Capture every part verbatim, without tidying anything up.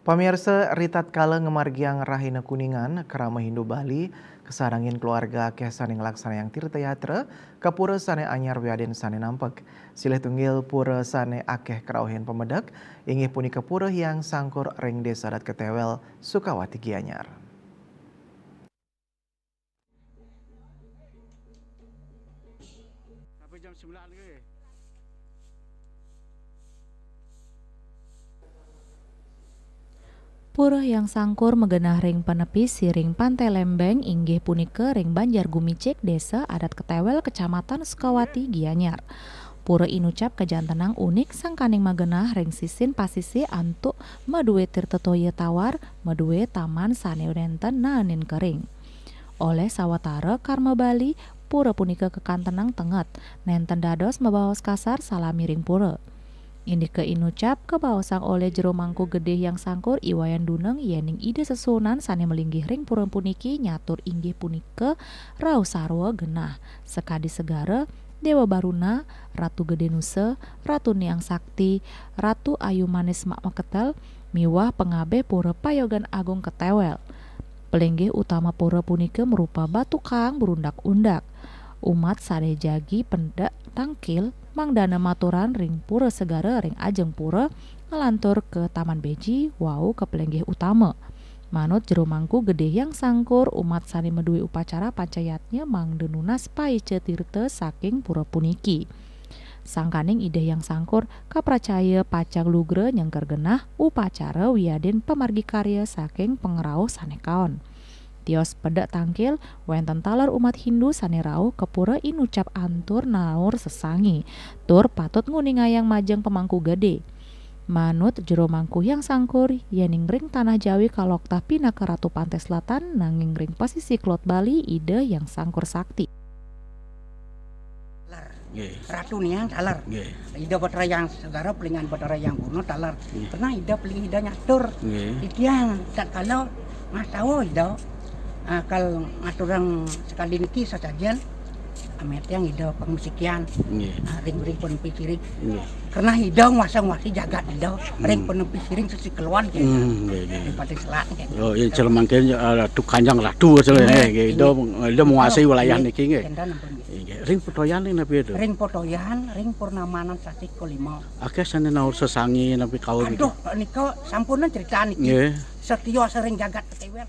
Pamirsa, ritatkala ngamargiang Rahina Kuningan, krama Hindu Bali kasarengin keluarga akeh sane nglaksanayang tirtayatra ka pura sane anyar wiadin sane nampek. Silih tunggil pura sane akeh krauhin pamedek inggih punika Pura Hyang Sangkur ring Desa Adat Ketewel, Sukawati Gianyar. Sampai jam sembilan ke? Pura Hyang Sangkur magenah ring panepi siring Pantai Lembeng, inggih punika ring Banjar Gumicik, Desa Adat Ketewel, Kecamatan Sukawati, Gianyar. Pura inucap kajantenang unik sangkaning magenah ring sisin pasisi antuk madue tirta toya tawar, madue taman sane nenten naenin kering. Olih sawatara karma Bali, pura punika kakantenang tenget, nenten dados mabaos kasar salami ring pura. Indika inucap kabaosang olih Jero Mangku Gedih Hyang Sangkur I Wayan Duneng, yening Ida Sesuunan sane malinggih ring pura puniki nyatur inggih punika rauh sarwa genah, sakadi segara, Dewa Baruna, Ratu Gede Nusa, Ratu Niang Sakti, Ratu Ayu Manis Mak Maketel, miwah pangabih Pura Payogan Agung Ketewel. Pelinggih utama pura punika marupa batu kaang berundak-undak. Umat sane jagi pendek tangkil mangdana maturan ring pura segara ring ajeng pura, nglantur ka Taman Beji wau ka pelinggih utama. Manut Jero Mangku Gedih Hyang Sangkur, umat sane madue upacara pancayatnya mangda nunas paica tirta saking pura puniki. Sangkaning Ida Hyang Sangkur kapracaya pacang lugra nyengker genah upacara wiadin pamargi karya saking pangrauh sane kaon. Tios pedek tangkil, wenten taler umat Hindu sane rauh ka pura inucap antur naur sesangi, tur patut nguningayang majeng pamangku gede. Manut Jero Mangku Hyang Sangkur, yening ring tanah Jawi kaloktah pinaka Ratu Pantai Selatan, nanging ring pasisi kelod Bali Ida Hyang Sangkur Sakti. Taler. Nggih. Ratu Niang taler. Nggih. Ida Batara Hyang Segara, pelingan Batara Hyang Buno taler. Nggih. Pernah Ida peling Ida nyatur. Nggih. Titiang tatkala ngastawa Ida, ah, kal ngaturang sekali niki sasajen, amet tiang Ida pangmusikian. Nggih. Ah, ring, ring panepi siring. Nggih. Karena Ida nguasa-nguasi jagat Ida, ring, hmm, panepi siring sisi keluan, gitu. Hmm, nggih, nggih. Ring Pantai Selat, gitu. Oh, iya, cara mangkin, eh, Ratu Kanjeng Ratu, asal, nggih, eh, nggih, Ida, nggih, Ida menguasai wilayah niki, nggih. Nggih. Nggih. Ring Potoyan ring napi itu? Ring Potoyan, ring purnamanan sasih kalima. Akeh sane naur sesangi napi kaur niki? Aduh, nika sampun cerita niki. Nggih. Setia sering jagat Ketewel.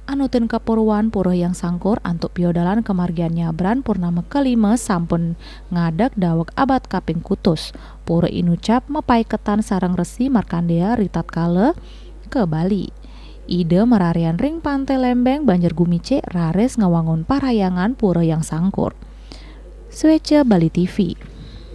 Anutin kapuruan Pura Hyang Sangkur antuk piodalan kamargian nyabran purnama kalima sampun ngadeg daweg abad kaping kutus. Pura inucap mapaiketan sareng Resi Markandeya ritatkala ka Bali. Ida mararian ring Pantai Lembeng, Banjar Gumicik, raris ngawangun parhyangan Pura Hyang Sangkur. Sueca Bali T V.